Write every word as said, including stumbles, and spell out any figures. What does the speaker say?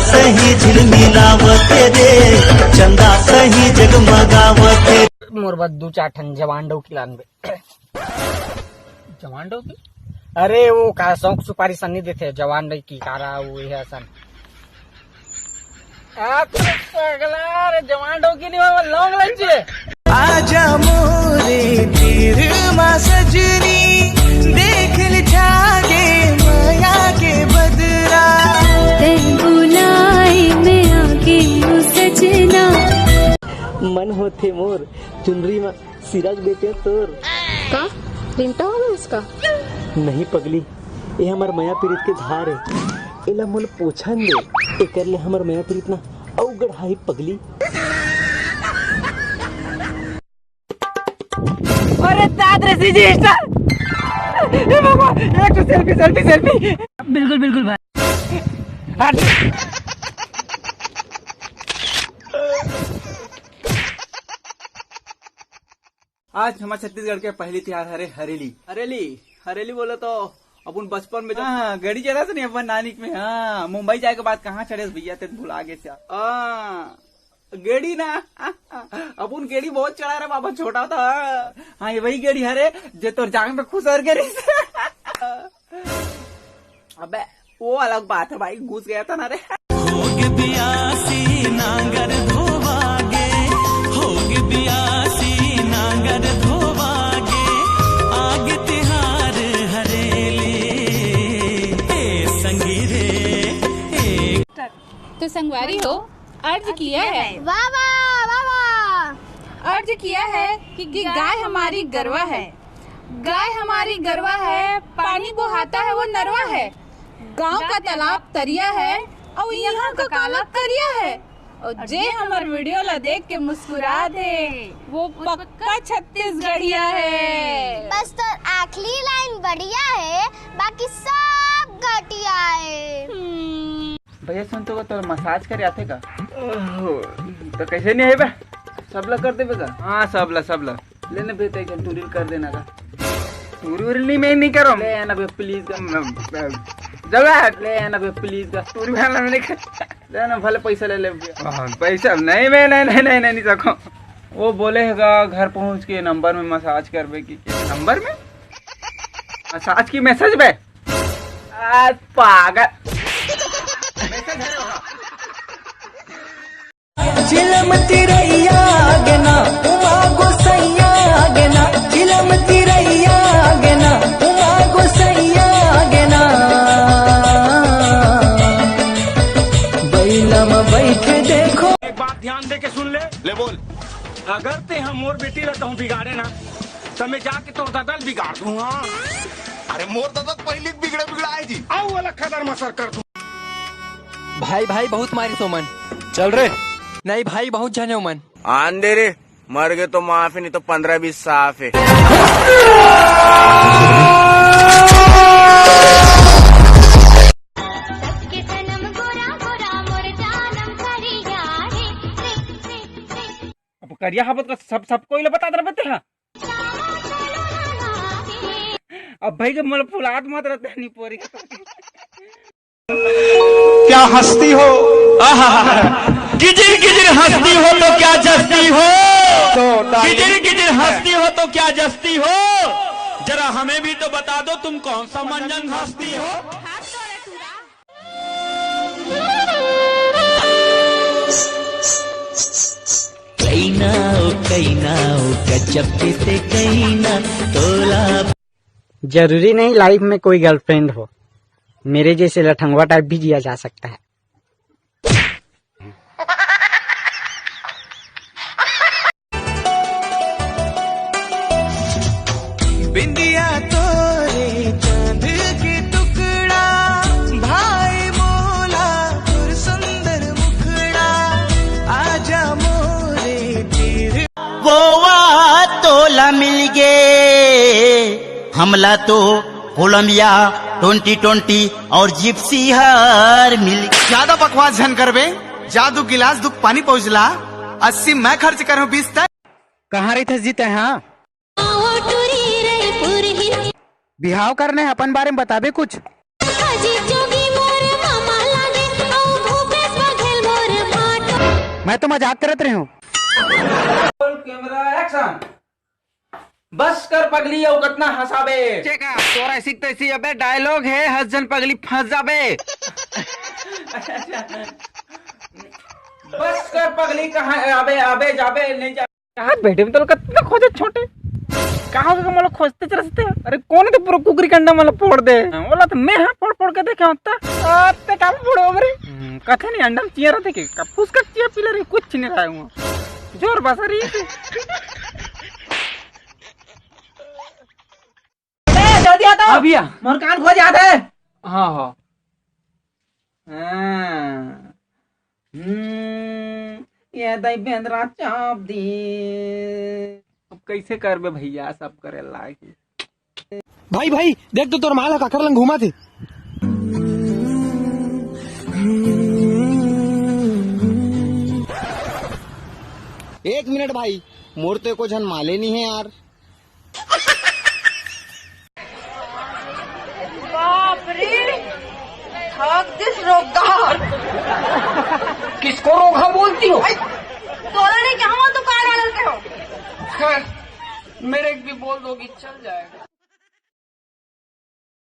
सही झिलमिलावत रे, चंदा सही जगमगावत रे। मोर बर दू चार ठन जवान डौकी लानबे। जवान डौकी? अरे वो का शौक सुपारी सन्नी देथे, जवान डौकी कारा वो ये असन। आ, तू पगला रे, जवान डौकी नहीं बाबा, लौंग लइचे। आजा मोरे तीर मा सजनी, देख ले छागे मया के बदरा। तै बुलाए मैं आगे हूँ सजना। मन होथे मोर चुनरी मा सिरक देते तोर। का? लिमटा हो गया इसका? नहीं पगली, ये हमर मया पीरित के धार है। एला मोल पोछन दे, एकर ले हमर मया पीरित ना अउ गढ़ाही पगली। अरे दाद रे सीजी स्टार। ए बाबा, एक तो सेल्फी, सेल्फी, सेल्फी। बिल्कुल, बिल्कुल भाई। हट। आज हमर छत्तीसगढ़ के पहली तिहार हरे हरेली। हरेली, हरेली बोले तो अपन बचपन में जब, हाँ, गड़ी चढ़ा से नहीं अपन नानिक में, हाँ, मुंबई जाए के बाद कहाँ चढ़े भैया, ते भुला गे से। हाँ, गेड़ी ना, अपन गेड़ी बहुत चढ़ा रे बाबा, छोटा था। हाँ, ये वही गेड़ी हरे जे तोर जांग में खुसर गे रहिस। अबे वो अलग बात है भाई, घुस गया था ना रे। होगे बियासी नांगर धोवागे, होगे बियासी नांगर धोवागे, आगे तिहार हरेली, ए संगी रे, ए। तो संगवारी हो, अर्ज किया है। वाह, वाह, वाह, वाह। अर्ज किया है कि, कि गाय हमारी गरवा है, गाय हमारी गरवा है, पानी बोहाता है वो नरवा है, गांव का तालाब तरिया है, और यहाँ का काला करिया है, और जे हमर वीडियो ला देख के मुस्कुरा दे, वो पक्का छत्तीसगढ़िया है। बस तो आखिरी लाइन बढ़िया है, बाकी सब घटिया है। हम्म। भैया सुन तो, तोर मसाज करे आथे का? ओहो, तो कैसे नहीं है बे? सब ला कर देबे का? हाँ, सब ला, सब ला। ले ना बे, तै टूरी कर देना का। टूरी उरी नहीं, मैं नहीं करूँ। ले ना बे, प्लीज का। जब ले ना बे, प्लीज का। टूरी वाला मैंने कर-, ले ना, भले पैसा ले ले बे। हाँ, पैसा नहीं, मैं नहीं, नहीं, नहीं, नहीं, नहीं सकूँ। वो बोले है का घर पहुँच के नंबर में मसाज करबे की। नंबर में? मसाज की मैसेज में? आ, पागल। चिलम तिरैया आगे ना, उमा गोसैया आगे ना, चिलम तिरैया आगे ना, उमा गोसैया आगे ना। बैला म बैठे देखो। एक बात ध्यान दे के सुन ले। ले बोल। अगर ते ह मोर बेटी ला कहूँ बिगाड़े ना, त मैं जाके तोर ददा ल बिगाड़ दूंगा। अरे मोर ददा त पहिली बिगड़े बिगड़ा है जी। आऊ वाला खदर मसर कर दूं। भाई, भाई, बहुत मारिस ओमन। चल रे। नहीं भाई, बहुत झने ओमन। आन दे रे, मर गे तो माफ है, नहीं तो पंद्रह बीस साफ है। अब करिया हबत का सब, सब कोई ला बता दे रहे हाँ। अब भाई जब मोला फुलात मत रहते नहीं पोरी। क्या हंसती हो? आहा, गिजिर गिजिर हंसती हो तो क्या जस्ती हो? तो डार्लिंग गिजिर गिजिर हंसती हो तो क्या जस्ती हो? जरा हमें भी तो बता दो तुम कौन सा मंजन हंसती हो? कैना ओ कैना ओ गजब के ते कैना तोला। जरूरी नहीं लाइफ में कोई गर्लफ्रेंड हो, मेरे जैसे लठंगवा टाइप भी जिया जा सकता है। बिंदिया तोरे चांद के टुकड़ा, भाई मोला तोर सुंदर मुखड़ा, आजा मोरे तीर। वो वा तोला मिल गे, हमला तो कोलंबिया ट्वेंटी ट्वेंटी और जिप्सी हार मिल। ज्यादा बकवास झन करबे, जा दू गिलास दुख पानी पहुंचला, अस्सी मैं खर्च करूं बीस तक। कहाँ रहिथस जी तैं, हाँ? बिहाव करने अपन बारे में बताबे कुछ। अजीत जोगी मोर मामा लागे, अउ भूपेश मैं तो मजाक करत रहे हूँ। Role, camera, action. बस कर पगली, अउ कतना हंसाबे। चेका, तोर ऐसी तैसी अबे डायलॉग हे, हंस झन पगली फंस जाबे। बस कर पगली, कहाँ अबे, अबे जाबे, नहीं जा। यार बेटे, मैं तोला कतना खोजे छोटे, कहाँ के मोला खोजते चलते। अरे कौन हे ते पूरा कुकरी के अंडा मोला फोड़ दे। हाँ, ओला तो मैं हाँ फोड़ फोड़ के देखे होता। आते काल फोड़ो बरे। हम्म, कथे नहीं अंडा में चिया रहते के, का फुसका चिया पी ले रही, कुछ नहीं रहा हूँ। जोर बस रही है। ए, जल्दी आ तो। हाँ भैया। मोर कान खो जात हे। हाँ, हाँ। हाँ। हम्म, ये दई बेंदरा चाप दी। अब कैसे करबे भैया, सब करे लागी। भाई, भाई, देख तो तोर माल ह काकर लंग घूमत हे। एक मिनट भाई, मोर तो एको झन माले नहीं है यार। बाप रे, थक दिस रोगहा। किसको रोगहा बोलती हो? तोला नहीं क्या हुआ, तू कार वाले के हो? खैर, मेरे भी बोल दोगी, चल जाएगा।